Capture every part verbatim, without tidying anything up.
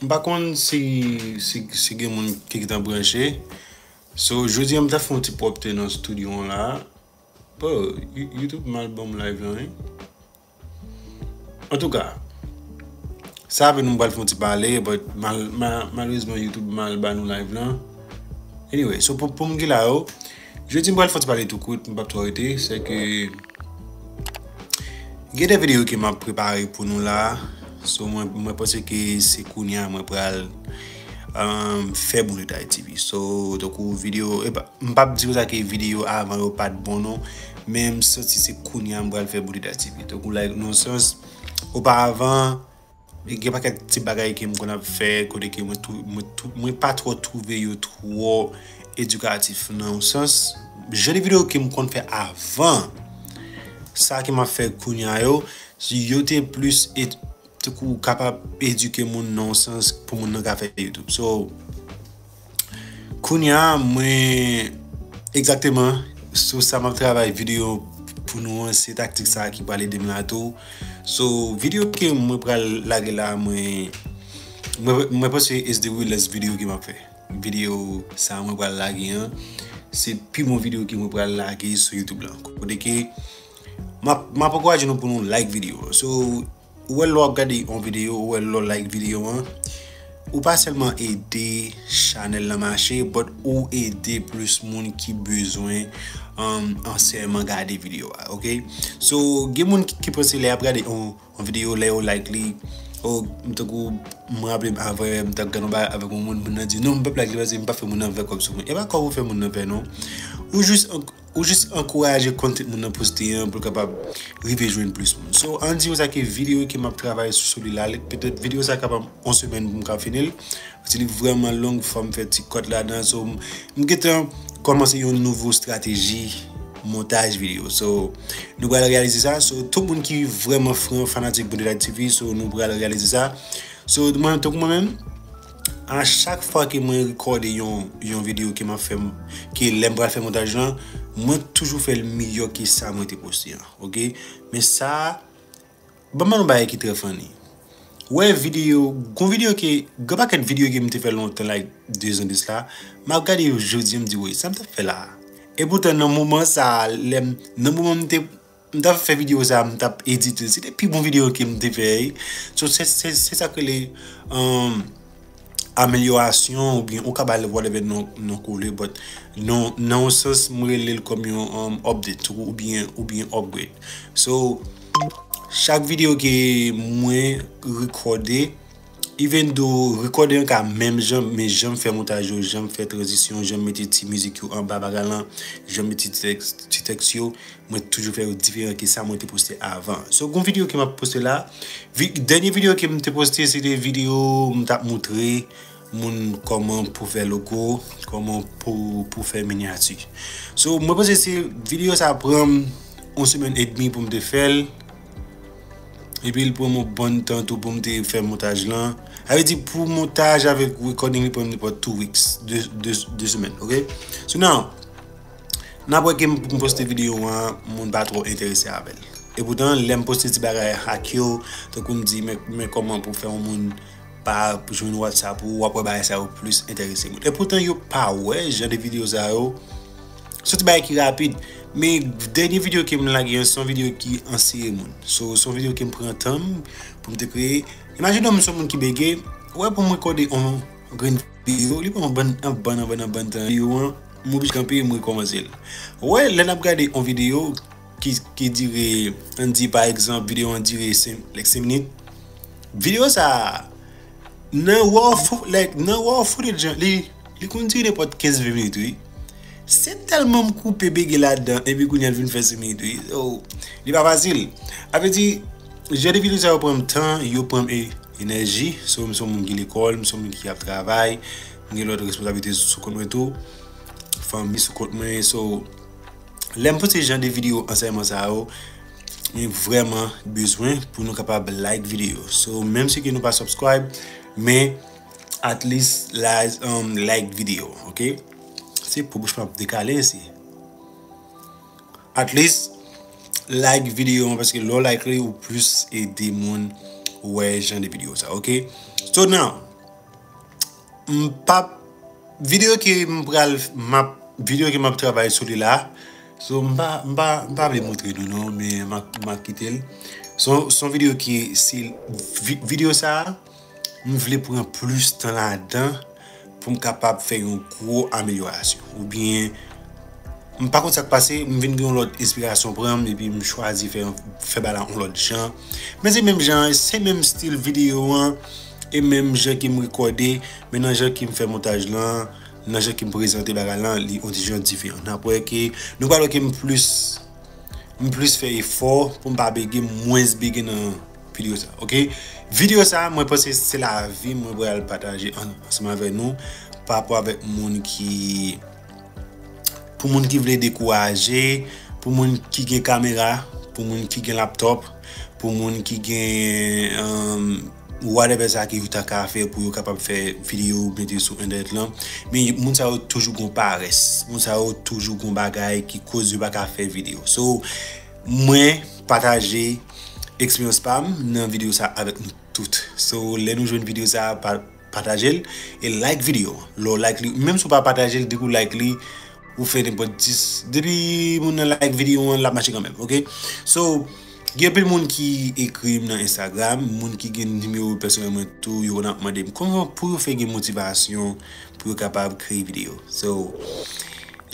M pa konn si, si, si gen moun ki gentan branche. So, jodi a m ta fè yon ti pwòpte nan studio an la. Bro, You- YouTube mal ban m live lan, wi. Antouka, sa avè nou m pral fè yon ti pale, but mal, mal, malerezman YouTube mal ba nou live lan. Anyway, so pou, pou moun ki la yo, jodi m pral fè yon ti pale tou kout, m p ap twò rete, se ke gen de videyo ke m ap prepare pou nou la. So mwen, mwen panse ke se kounye a mwen pral um, fè Boude Tay T V. So, tankou videyo, epa, m p ap di konsa ke videyo avan yo pa t bon non, men m santi se kounye a m pral fè Boude Tay T V. Tankou, like, nan sans, oparavan, gen pakèt ti bagay ke m konn ap fè, kote ke mwen, tou, mwen, tou, mwen pa twò twouve yo twò edikatif nan yon sans. Jan de videyo ke m konn fè avan, sa ke m ap fè kounye a yo, yo te plis et, tankou kapab edike moun nan yon sans pou moun nan ka fè YouTube. So, kounye a, mwen, egzakteman, sou sa m ap travay videyo pou nou an, se taktik sa a ki pral ede m la tou. So, videyo ke mwen pral lage la, mwen, mwen, mwen panse is the realest videyo ke m ap fè. Videyo sa a mwen pral lage an, se pi bon videyo ke mwen pral lage sou YouTube lan. Kote ke m ap, m ap ankouraje nou pou nou like videyo. So, ou wè lè w ap gade yon videyo, ou wè lè w like videyo an, ou pa sèlman ede chanèl lan mache, but ou ede plis moun ki bezwen um, ansèyman gade videyo a, ok? So, gen moun ki, ki panse lè y ap gade yon, yon videyo, lè yo like li, o, m tankou, m raple m avè, m t ap gade yon bagay avèk yon moun, moun nan di, non, m p ap like li paske m pa fè moun nan fè kòb sou mwen. E pa kòb ou fè moun nan fè, non. Ou jis an- ou jis ankouraje content moun nan poste an pou l kapab rive jwenn plis moun. So, ann di konsa ke videyo ke m ap travay sou, sou li la, li- petèt videyo sa kapab yon semèn pou m ka fini l. Paske li vrèman long, fò m fè ti cut ladan. So, m, m gentan kòmanse yon nouvo estrateji montaj videyo. So, nou pral reyalize sa. So, tout moun ki vrèman fran fanatik Boude Tay T V, so, nou pral reyalize sa. So, mwen, tankou mwen menm, a chak fwa ke mwen rekòde yon, yon videyo ke m ap fè, m- ke lè m pral fè montaj lan, mwen toujou fè l miyò ke sa mwen te poste an, ok? Men sa, ban m ba nou bagay ki trè funny. Wè videyo, gon videyo ke, gon pakèt videyo ke m te fè lontan, like, de zan de sila, m ap gade yo jodi a, m di, "Woy, sa m t ap fè la?" E poutan, nan moman sa, lè m, nan moman m te m t ap fè videyo sa, m t ap edite l. Se te pi bon videyo ke m te fè, wi. So, se, se, se sa k rele, um, amelyorasyon, oubyen ou ka ba l whatever non, non ke w vle, but non, nan yon sans, m rele l kòm yon um, update ou- oubyen, oubyen upgrade. So, chak videyo ke mwen rekòde, even though rekòde an ka menm jan, men jan m fè montaj yo, jan m fè tranzisyon, jan m mete ti mizik yo anba bagay lan, jan m mete ti tèks, ti tèks yo, mwen toujou fè yo diferan ke sa mwen te poste avan. So, gon videyo ke m ap poste la, vi- dènye videyo ke m te poste, se te videyo m t ap moutre moun kòman pou fè logo, kòman pou, pou fè minyati. So, mwen panse se videyo sa pran m yon semèn edmi pou m te fè l. Epi l pran m yon bon tan tou pou m te fè montaj lan. Sa vle di pou montaj avèk recording li pran m nenpòt two weeks, de, de, de semèn, ok? So now, n ap wè ke m, m poste videyo an, moun pa twò enterese avè l. E poutan, lè m poste ti bagay hack yo, tankou m di, men, men kòman pou fè yon moun pa jwenn WhatsApp ou, w ap wè bagay sa yo plis enterese moun. E poutan, yo pa wè jan de videyo sa yo. Se yon ti bagay ki rapid. Men dènye videyo ke m lage an, se yon videyo ki anseye moun. So, se yon videyo ke m pran tan m pou m te kreye. Imajine w m se yon moun ki bege, wè pou m rekòde yon grenn videyo, li pran yon bann, yon bann, yon bann, yon bann tan. Videyo an, m oblije kanpe, m rekòmanse l. Wè, lè n ap gade yon videyo ki, ki dire, ann di, pa egzanp, videyo an dire senk, like, senk minit. Videyo sa a, nan raw fo- like, nan raw footage, li, li konn dire nenpòt kenz ven minit, wi. Se tèlman m koupe bege ladan, epi kounye a l vin fè senk minit, wi. So, li pa fasil. Sa vle di, jan de videyo sa yo pran m tan, yo pran m e- enèji. So, m se yon moun ki lekòl, m se yon moun ki ap travay, m gen lòt responsablite sou kont mwen tou. Fanmi sou kont mwen. So, lè m poste jan de videyo ansèyman sa yo, mwen vrèman bezwen pou nou kapab like videyo. So, menm si ke nou pa subscribe, men at least like, um, like videyo, ok? Se pou bouch mwen ap dekale isi. At least, like videyo an, paske lè w like li, ou plis ede moun wè jan de videyo sa, ok? So now, M p ap, videyo ke m pral, m ap, videyo ke m ap travay sou li la, so m pa, m pa, m pa vle montre nou non, men m a, m a kite l. Son, son videyo ki, se vi- videyo sa a, m vle pran plis tan ladan pou m kapab fè yon gwo amelyorasyon. Oubyen, m pa konn sa k pase, m vin gen yon lòt enspirasyon pran m, epi m chwazi fè, fè bagay la yon lòt jan. Men se menm jan, se menm stil videyo an, e menm jan ke m rekòde, men nan jan ke m fè montaj lan, nan jan ke m prezante bagay lan, li yon ti jan diferan. N ap wè ke, nou pral wè ke m plis, m plis fè efò pou m pa bege, m mwens bege nan videyo sa, oke? Videyo sa, mwen panse se lavi mwen pral pataje an- ansanm avè nou, pa rapò avèk moun ki, pou moun ki vle dekouraje, pou moun ki gen kamera, pou moun ki gen laptòp, pou moun ki gen, um, whatever sa ke yo ta ka fè pou yo kapab fè videyo mete sou entènèt lan. Men moun sa yo toujou gon parès. Moun sa yo toujou gon bagay ki koz yo pa ka fè videyo. So, mwen pataje eksperyans pa m nan videyo sa avèk nou tout. So, lè nou jwenn videyo sa, pa, pataje l e like videyo. Lè w like li, menm si w pa pataje l, depi w like li, ou fè nenpòt dis, depi moun nan like videyo an, l ap mache kanmenm, oke? So, gen anpil moun ki ekri m nan Instagram, moun ki gen nimewo pèsonèl mwen tou, yo konn ap mande m kòman pou yo fè gen motivasyon pou yo kapab kreye videyo. So,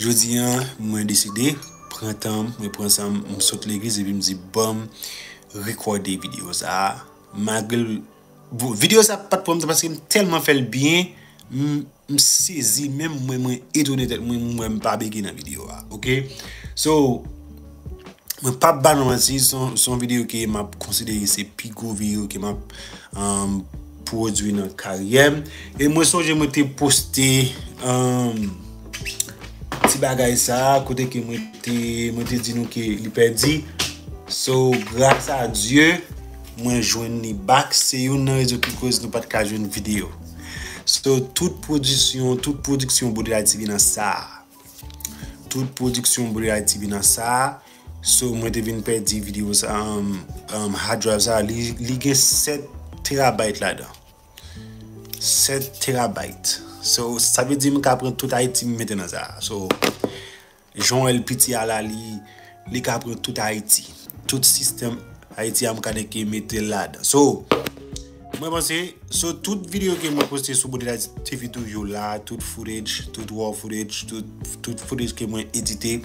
jodi a, mwen deside pran tan m, mwen pran san m, m sot legliz epi m di, ban m rekòde videyo sa a. Malgre l- bon, videyo sa pa t pran m tan paske m tèlman fè l byen, m, m sezi, menm mwen, mwen etone tèt mwen, m wè m pa bege nan videyo a, oke? So, mwen p ap ba nou manti, se yon, se yon videyo ke m ap konsidere se pi gwo videyo ke m ap, um, pwodui nan karyè m. E mwen sonje mwen te poste, um, ti bagay sa a, kote ke mwen te, mwen te di nou ke li pèdi. So, gras a Dye, mwen jwenn li back. Se youn nan rezon ki koz nou pa t ka jwenn videyo. So, tout pwodiksyon, tout pwodiksyon Bondye Ayiti vin nan sa a. Tout pwodiksyon Bondye Ayiti vin nan sa a. So, mwen te vin pèdi videyo sa, um, um, hard drive sa, li, li gen sèt terabyte ladan. Sèt terabyte. So, sa vle di m ka pran tout Ayiti m mete nan sa. So, jan w wè l piti a la, li, li ka pran tout Ayiti. Tout sistèm Ayiti a m ka nèk mete l ladan. So, mwen panse, so, tout videyo ke mwen poste sou Bondye Ayiti T V tou yo la, tout footage, tout raw footage, tout, tout footage ke mwen edite,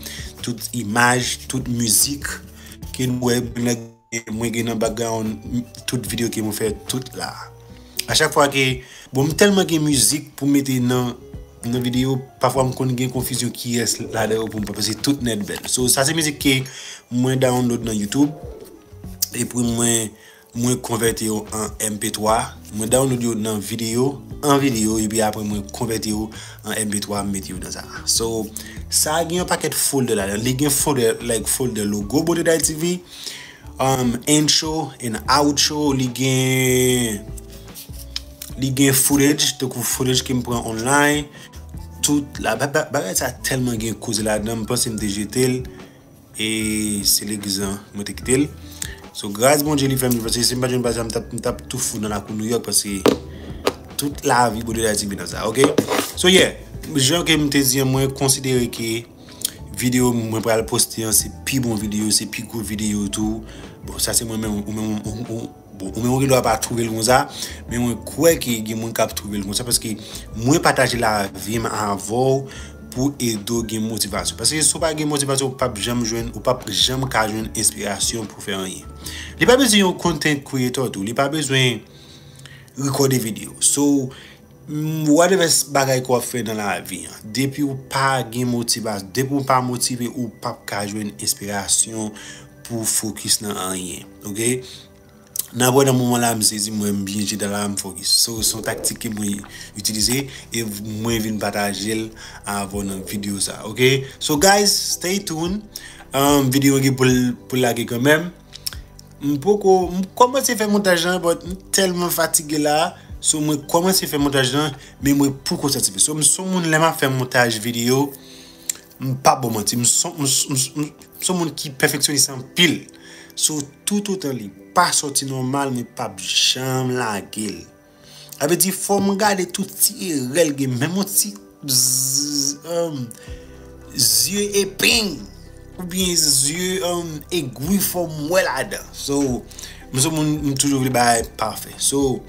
tout imaj, tout mizik ke nou wè, mwen gen nan background, tout videyo ke mwen fè, tout la. A chak fwa ke, bon, m tèlman gen mizik pou m mete nan, nan videyo, pafwa m konn gen konfizyon kiyès ladan yo pou m pase tout nèt bèl. So, sa se mizik ke mwen download nan YouTube, epi mwen, mwen konvèti yo an M P twa, mwen download yo nan videyo, an videyo, epi apre mwen konvèti yo an M P twa, m mete yo nan sa. So, sa gen yon pakèt folder ladan. Li gen folder, like, folder logo Bondye Ayiti T V, um, intro and outro, li gen, li gen footage, tankou footage ke m pran online, tout la, ba- ba- bagay sa tèlman gen koze ladan, m panse m te jete l, e se legliz lan mwen te kite l. So, gras Bondye li fè m viv, paske si m pa t jwenn bagay sa, m t ap, m t ap tou fou nan lakou Nouyòk, paske tout lavi Bondye Ayiti vin nan sa, oke? So, yeah, jan ke m te di an, mwen konsidere ke videyo mwen pral poste an, se pi bon videyo, se pi gwo videyo tou. Bon, sa se mwen menm, ou menm, ou, ou, bon, ou menm ou gen dwa pa twouve l konsa, men mwen kwè ke gen moun k ap twouve l konsa, paske mwen pataje lavi m avè w pou ede w gen motivasyon. Paske si w pa gen motivasyon, ou p ap janm jwenn, ou p ap janm ka jwenn enspirasyon pou fè anyen. Li pa bezwen yon content creator tou, li pa bezwen rekòde videyo. So, mm, whatever s- bagay ke w ap fè nan lavi an, depi w pa gen motivasyon, depi w pa motive, ou p ap ka jwenn enspirasyon pou fokis nan anyen, oke? N ap wè nan moman la, m sezi, mwen, m byen jete la, m fokis. So, se yon taktik ke mwen itilize, e mwen vin pataje l avè w nan videyo sa, oke? So, guys, stay tuned. Um, videyo an gen pou l, pou l lage kanmenm. M poko, m kòmanse fè montaj lan, but m tèlman fatige la. So, mwen kòmanse fè montaj lan, men mwen poko satisfè. So, m se yon moun, lè m ap fè montaj videyo, m pa bon manti. M se yon, m se, m se, m se yon moun ki pèfeksyonis anpil. So, toutotan li pa sòti nòmal, mwen p ap janm lage l. Sa vle di, fò m gade tout ti erè l gen, menm yon ti bzz, um, zye epeng oubyen zye, um, egwi, fò m wè ladan. So, m se moun, m toujou vle bagay pafè. So,